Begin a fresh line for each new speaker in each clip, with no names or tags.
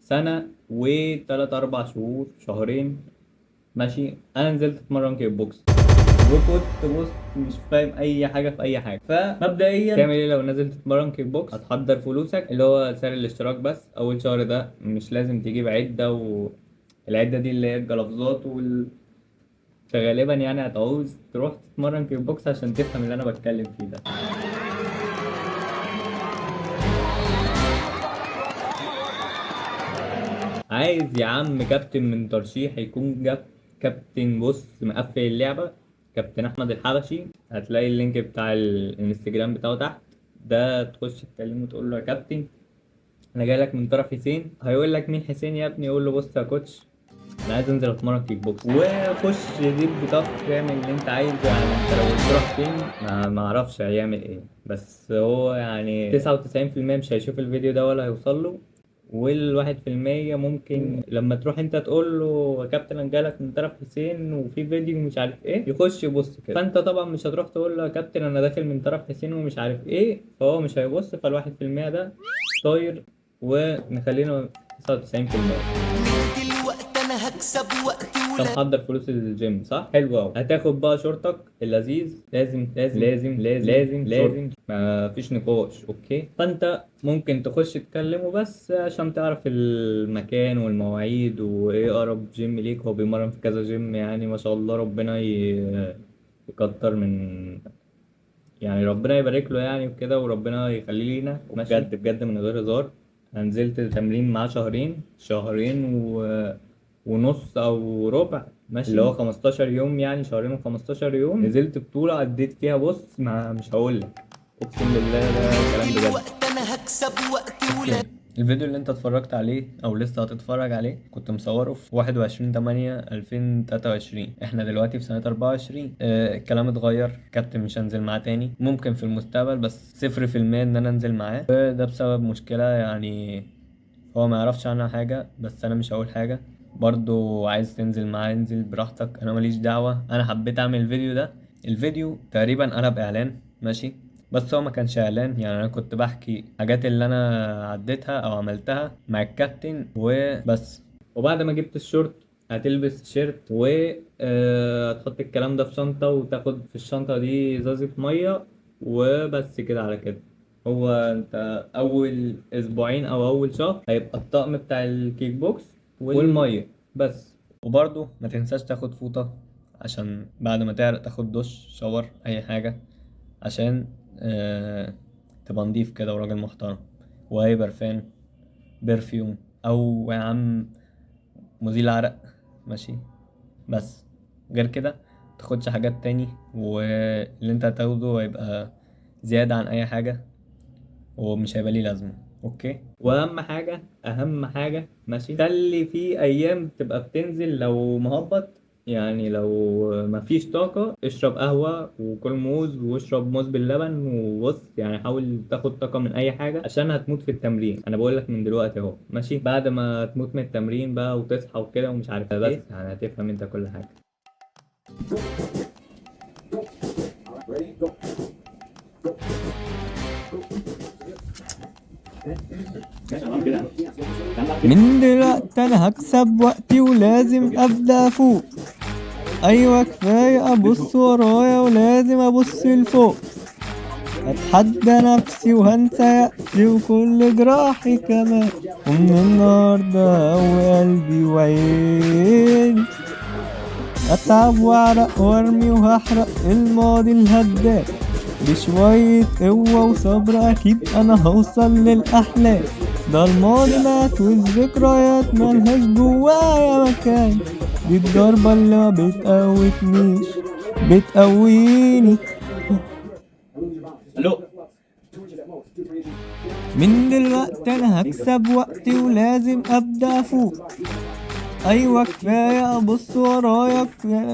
سنة وتلات أربع شهور، شهرين، ماشي. أنا نزلت أتمرن kick box وكنت بص مش فاهم اي حاجة في اي حاجة. فمبدئيا تعمل ايه لو نازل تتمرن kick box؟ هتحضر فلوسك اللي هو سعر الاشتراك بس. اول شهر ده مش لازم تجيب عده، والعدة دي اللي هي الجلافزات فغالبا يعني هتعوز تروح تتمرن kick box عشان تفهم اللي انا بتكلم فيه ده. عايز يا عم كابتن من ترشيح يكون جاب كابتن بص مقفل اللعبة، كابتن احمد الحبشي. هتلاقي ال link بتاع الانستجرام بتاعه تحت ده، تخش تكلمه تقول له يا كابتن انا جاي لك من طرف حسين. هيقول لك مين حسين يا ابني؟ يقول له بص يا coach انا عايز انزل اتمرن kick box، وخش دب طخ اعمل اللي انت عايزه. يعني انت لو قلت له حسين ما اعرفش هيعمل ايه، بس هو يعني 99% مش هيشوف الفيديو ده ولا هيوصل له، والواحد في المية ممكن لما تروح انت تقول له يا كابتن انا جالك من طرف حسين وفي فيديو مش عارف ايه، يخش يبص كده. فانت طبعا مش هتروح تقول له يا كابتن انا داخل من طرف حسين ومش عارف ايه، فهو مش هيبص. فالواحد في المية ده طاير، ونخلينا 99%.
من دلوقتي انا هكسب وقتي
انت محضر فلوس الجيم صح؟ حلو قوي. هتاخد بقى شورتك اللذيذ، لازم لازم لازم لازم لازم لازم، ما فيش نقاش، okay؟ فانت ممكن تخش تكلمه بس عشان تعرف المكان والمواعيد وايه اقرب جيم ليك. هو بيمرن في كذا جيم يعني ما شاء الله، ربنا يكتر من يعني ربنا يبارك له يعني وكده، وربنا يخليه لينا. ماشي؟ بجد بجد من غير هزار، انا نزلت التمرين معاه شهرين، شهرين ونص او ربع، ماشي، اللي هو 15 يوم، يعني شهرين وخمستاشر يوم. نزلت بطولة اديت فيها بص ما مش هقول لك، اقسم بالله ده كلام بجد.
دلوقتي انا هكسب وقتي ولا
okay. الفيديو اللي انت اتفرجت عليه او لسه هتتفرج عليه كنت مصوره في 21/8/2023، احنا دلوقتي في سنة 24. الكلام اتغير، كابتن مش هنزل معاه تاني، ممكن في المستقبل بس 0% ان انا انزل معاه، وده بسبب مشكلة يعني هو ما يعرفش عنها حاجة، بس انا مش هقول حاجة. برضو عايز تنزل معاه انزل براحتك، انا ماليش دعوة. انا حبيت اعمل الفيديو ده، الفيديو تقريبا قلب اعلان، ماشي، بس هو ما كانش اعلان، يعني انا كنت بحكي حاجات اللي انا عديتها او عملتها مع الكابتن وبس. وبعد ما جبت الشورت هتلبس تيشيرت و، هتحط الكلام ده في شنطة، وتاخد في الشنطة دي ازازة مية، وبس كده. على كده هو انت اول اسبوعين او اول شهر هيبقى الطقم بتاع ال kick box والمية بس. وبرضو ما تنساش تاخد فوطة عشان بعد ما تعرق تاخد دش، shower، اي حاجة، عشان تبقى نضيف كده وراجل محترم. وهي برفان، perfume، او يا عم مزيل عرق، ماشي. بس غير كده تاخدش حاجات تاني، واللي انت هتاخده هيبقى زيادة عن اي حاجة ومش هيبقى ليه لازمة، okay؟ واهم حاجة، اهم حاجة، ماشي، خلي في ايام تبقى بتنزل لو مهبط، يعني لو مفيش طاقة اشرب قهوة وكل موز واشرب موز باللبن وبص، حاول تاخد طاقة من اي حاجة عشان هتموت في التمرين. انا بقول لك من دلوقتي اهو، ماشي؟ بعد ما تموت من التمرين بقى وتصحى وكده ومش عارف ايه، بس هتفهم انت كل حاجة.
من دلوقتي انا هكسب وقتي ولازم ابدا افوق، ايوه كفاية ابص ورايا ولازم ابص لفوق، اتحدى نفسي وهنسى يأسي وكل جراحي كمان، ومن النهارده قوي قلبي وعيني، اتعب واعرق وارمي وهحرق الماضي الهدام، بشوية قوة وصبر أكيد أنا هوصل للأحلام، ده الماضي مات والذكريات ملهاش جوايا مكان، دي الضربة اللي ما بتقوتنيش بتقويني.
الو.
من دلوقتي أنا هكسب وقتي ولازم أبدأ أفوق، أيوة كفاية أبص ورايا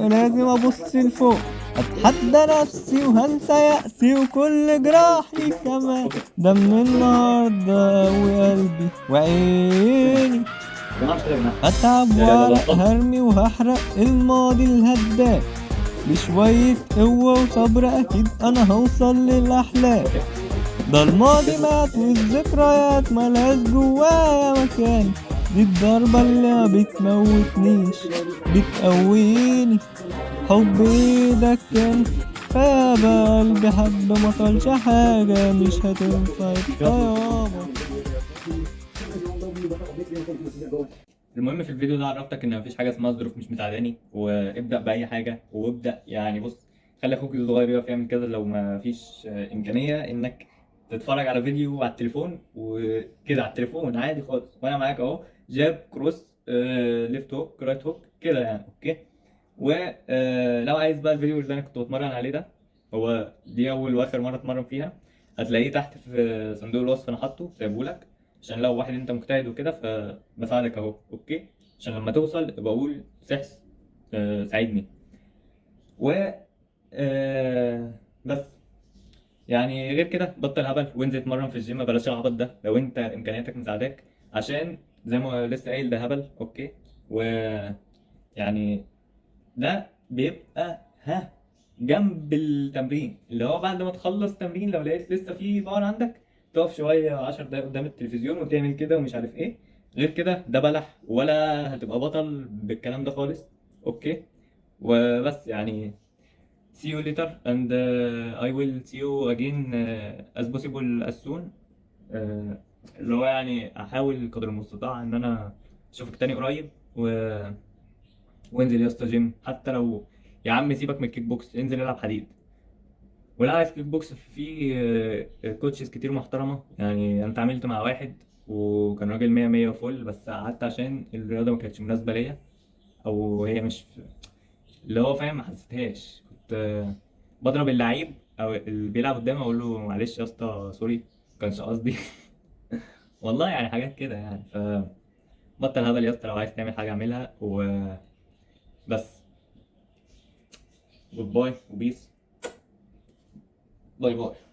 لازم أبص لفوق، أتحدى نفسي وهنسى يأسي وكل جراحي كمان، ده من النهاردة وقلبي وعيني، أتعب وأعرق هرمي وهحرق الماضي الهدام، بشوية قوة وصبر أكيد أنا هوصل للأحلام، ده الماضي مات والذكريات ملهاش جوايا مكان، دي الضربة اللي ما بتموتنيش بتقويني. حب ايدك كان كفاية قلبي حب ما طالش حاجة مش هتنفع الطيابة.
المهم في الفيديو ده عرفتك ان مفيش حاجة اسمها ظروف مش مساعداني، وابدا باي حاجة، وابدا يعني بص خلي اخوك الصغير يقف يعمل كده لو مفيش امكانية انك تتفرج على فيديو على التليفون وكده، على التليفون عادي خالص وانا معاك اهو، jab cross left hook right hook كده يعني okay. ولو عايز بقى الفيديو اللي انا كنت بتمرن عليه ده، هو دي اول واخر مرة اتمرن فيها، هتلاقيه تحت في صندوق الوصف انا حاطه سايبهولك، عشان لو واحد انت مجتهد وكده فبساعدك اهو okay، عشان لما توصل ابقى اقول سحس ساعدني. و بس يعني غير كده بطل هبل وانزل اتمرن في الجيم، بلاش العبط ده لو انت امكانياتك مساعداك، عشان زي ما لسه قايل ده هبل okay. و يعني ده بيبقى ها جنب التمرين، اللي هو بعد ما تخلص تمرين لو لقيت لسه في power عندك تقف شوية 10 دقايق قدام التلفزيون وتعمل كده ومش عارف ايه. غير كده ده بلح ولا هتبقى بطل بالكلام ده خالص okay. وبس يعني see you later and I will see you again as possible as soon. اللي هو يعني احاول قدر المستطاع ان انا اشوفك تاني قريب. وانزل يا اسطى جيم، حتى لو يا عم سيبك من الكيك بوكس، انزل العب حديد. ولا عايز كيك بوكس في coaches كتير محترمه، يعني انا اتعاملت مع واحد وكان راجل 100 100 فل، بس قعدت عشان الرياضة ما كانتش مناسبة ليا، او هي مش اللي هو فاهم، ما حسيتهاش. كنت بضرب اللعيب او اللي بيلعب قدامي اقول له معلش يا اسطى sorry ما كانش قصدي والله يعني حاجات كده يعني. ف بطل هبل يا اسطى، لو عايز تعمل حاجة اعملها وبس. goodbye و peace، bye bye.